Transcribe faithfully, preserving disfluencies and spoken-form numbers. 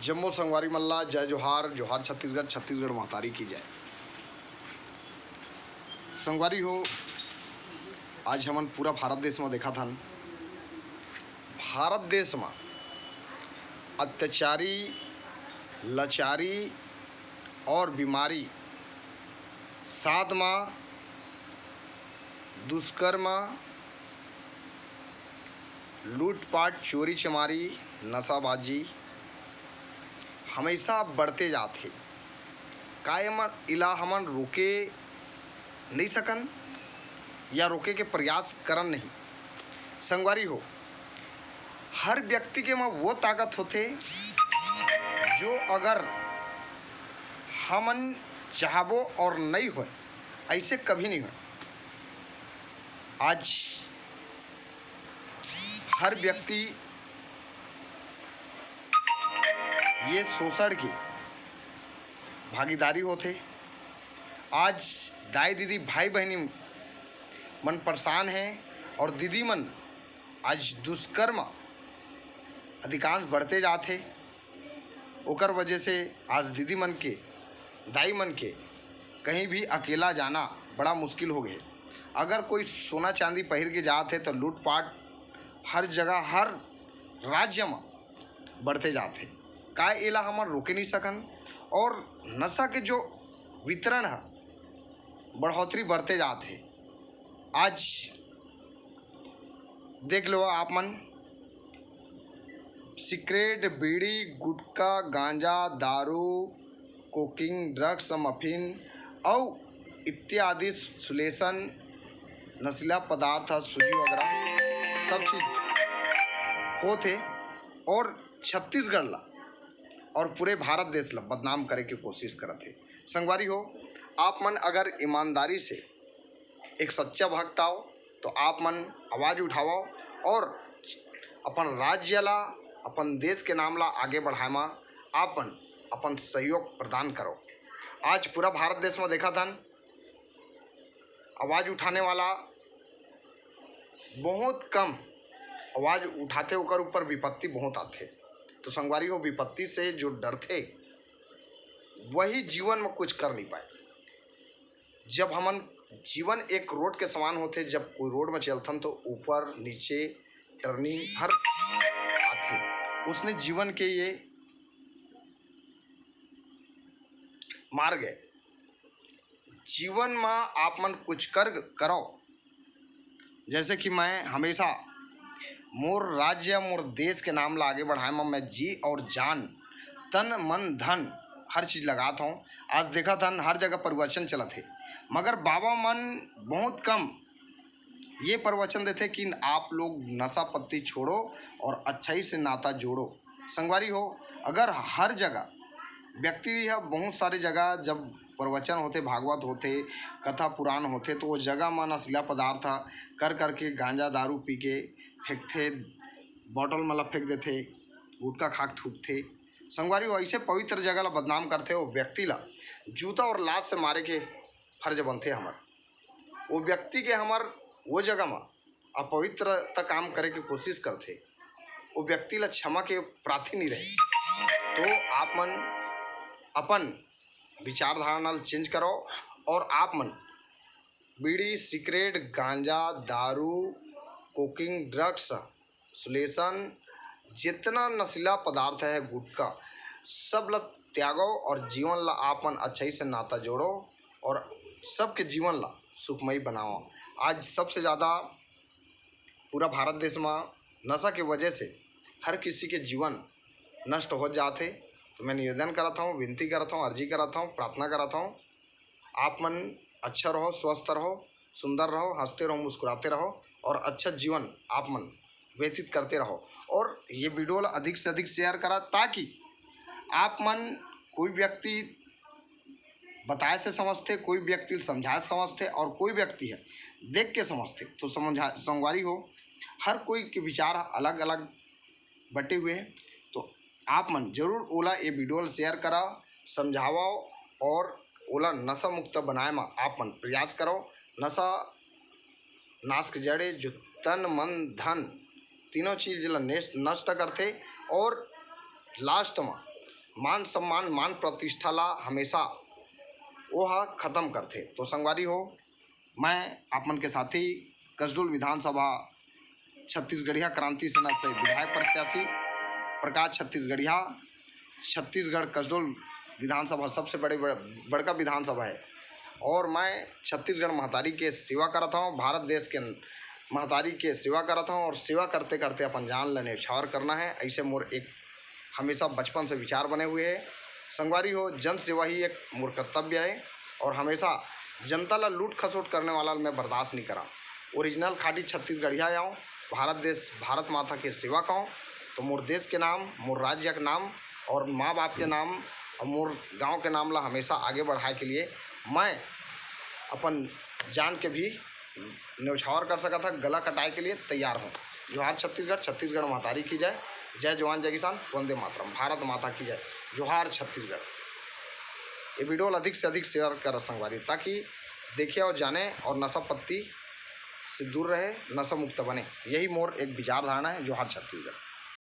जम्मो संगवारी मन ला जय जोहार, जोहार छत्तीसगढ़, छत्तीसगढ़ महतारी की जय। संगवारी हो, आज हमन पूरा भारत देश म देखत हन, भारत देश म अत्याचारी, लाचारी और बीमारी, साथ म दुष्कर्म, लूटपाट, चोरी चमारी, नशाबाजी हमेशा बढ़ते जात हे। का एमन, इला हमन रोके नहीं सकन या रोके के प्रयास करन नहीं? संगवारी हो, हर व्यक्ति के म वो ताकत होथे, जो अगर हमन चाहबो और नहीं होय, ऐसे कभी नहीं होय। आज हर व्यक्ति ये शोषण के भागीदारी होथे। आज दाई दीदी, भाई बहिनी मन परेशान हैं और दीदी मन आज दुष्कर्म अधिकांश बढ़ते जात हे। ओकर वजह से आज दीदी मन के, दाई मन के कहीं भी अकेला जाना बड़ा मुश्किल हो गए। अगर कोई सोना चांदी पहिर के जात हे तो लूटपाट हर जगह, हर राज्य में बढ़ते जात हे। का एला हमन रोके नहीं सकन? और नशा के जो वितरण है, बढ़ोतरी बढ़ते जात हे। आज देख लो आप मन, सिगरेट, बीड़ी, गुटखा, गांजा, दारू, कोकिंग, ड्रग्स, मफिन अउ इत्यादि सुलेशन, नशीला पदार्थ, सुजी वगैरह सब चीज होत हे और छत्तीसगढ़ ला और पूरे भारत देश ला बदनाम करे के कोशिश करत हे। संगवारी हो, आप मन अगर ईमानदारी से एक सच्चा भक्त आओ तो आप मन आवाज उठाओ और अपन राज्य ला, अपन देश के नाम ला आगे बढ़ाए मा आप मन अपन सहयोग प्रदान करो। आज पूरा भारत देश में देखत हन, आवाज उठाने वाला बहुत कम आवाज उठाथे, ओकर ऊपर विपत्ति बहुत आथे। तो संगवारी हो, विपत्ति से जो डरथे वही जीवन में कुछ कर नहीं पाए। जब हमन, जीवन एक रोड के समान होथे, जब कोई रोड में चलथन तो ऊपर नीचे टर्निंग हर आथे, उसने जीवन के ये मार्ग है। जीवन में आप मन कुछ कर करो, जैसे कि मैं हमेशा मोर राज्य, मोर देश के नाम ला आगे बढ़ाए में मैं जी और जान, तन, मन, धन, हर चीज लगात हूँ। आज देखत हन, हर जगह प्रवचन चलत हे, मगर बाबा मन बहुत कम ये प्रवचन देथे कि आप लोग नशा पत्ती छोड़ो और अच्छाई से नाता जोड़ो। संगवारी हो, अगर हर जगह व्यक्ति ह, बहुत सारी जगह जब प्रवचन होथे, भागवत होथे, कथा पुराण होथे, तो वो जगह म नशीला पदार्थ कर करके गांजा दारू पी के फेंकथे, बॉटल म ला फेंक देथे, गुटखा खा के थूकथे। संगवारी हो, ऐसे पवित्र जगह ला बदनाम करथे, वो व्यक्ति ला जूता और लात से मारे के फर्ज बनथे हमर। वो व्यक्ति के हमर वो जगह म अपवित्रता काम करे के कोशिश करथे, वो व्यक्ति ला क्षमा के प्रार्थी नहीं रहे। तो आप मन अपन विचारधारा ल चेंज करो और आप मन बीड़ी, सिगरेट, गांजा, दारू, कोकिंग, ड्रग्स, सुलेशन, जितना नशीला पदार्थ है, गुटखा, सब ल त्यागो और जीवन ला आप मन अच्छाई से नाता जोड़ो और सबके जीवन ला सुखमय बनाओ। आज सबसे ज़्यादा पूरा भारत देश में नशा के वजह से हर किसी के जीवन नष्ट हो जात हे। तो मैं निवेदन करत हूँ, विनती करत हूँ, अर्जी करत हूँ, प्रार्थना करत हूँ, आप मन अच्छा रहो, स्वस्थ रहो, सुंदर रहो, हंसते रहो, मुस्कुराते रहो और अच्छा जीवन आप मन व्यतीत करते रहो। और ये वीडियो ला अधिक से अधिक शेयर करा, ताकि आप मन, कोई व्यक्ति बताए से समझथे, कोई व्यक्ति समझाए से समझथे और कोई व्यक्ति है देख के समझथे। तो समझा, संगवारी हो, हर कोई के विचार अलग अलग बटे हुए हैं। तो आप मन जरूर ओला ये वीडियो ला शेयर करा, समझावा और ओला नशा मुक्त बनाए मा आप मन प्रयास करो। नशा नाश के जड़े, जो तन, मन, धन, तीनों चीज ला नेस-, नष्ट करथे और लास्ट में मान सम्मान, मान प्रतिष्ठा ला हमेशा वो ह खत्म करथे। तो संगवारी हो, मैं आप मन के साथी कसडोल विधानसभा छत्तीसगढ़िया क्रांति सेना से विधायक प्रत्याशी प्रकाश छत्तीसगढ़िया, छत्तीसगढ़ कसडोल विधानसभा सबसे बड़े बड़-, बड़का विधानसभा है और मैं छत्तीसगढ़ महतारी के सेवा करत हूँ, भारत देश के महतारी के सेवा करत हूँ और सेवा करते करते अपन जान ल न्यौछावर करना है। ऐसे मोर एक हमेशा बचपन से विचार बने हुए है। संगवारी हो, जन सेवा ही एक मोर कर्तव्य है और हमेशा जनता ला लूट खसोट करने वाला मैं बर्दाश्त नहीं करा। ओरिजिनल खाटी छत्तीसगढ़िया आऊँ, भारत देश, भारत माता के सेवक हूँ। तो मोर देश के नाम, मोर राज्य के नाम और माँ बाप के नाम और मोर गांव के नाम ला हमेशा आगे बढ़ाए के लिए मैं अपन जान के भी न्यौछावर कर सकत हा, गला कटाए के लिए तैयार हूँ। जोहार छत्तीसगढ़, छत्तीसगढ़ महतारी की जय, जय जवान जय किसान, वंदे मातरम, भारत माता की जय, जोहार छत्तीसगढ़। ये वीडियो ला अधिक से अधिक शेयर कर संगवारी, ताकि देखे और जाने और नशा पत्ती से दूर रहे, नशा मुक्त बने। यही मोर एक विचारधारणा है। जोहार छत्तीसगढ़।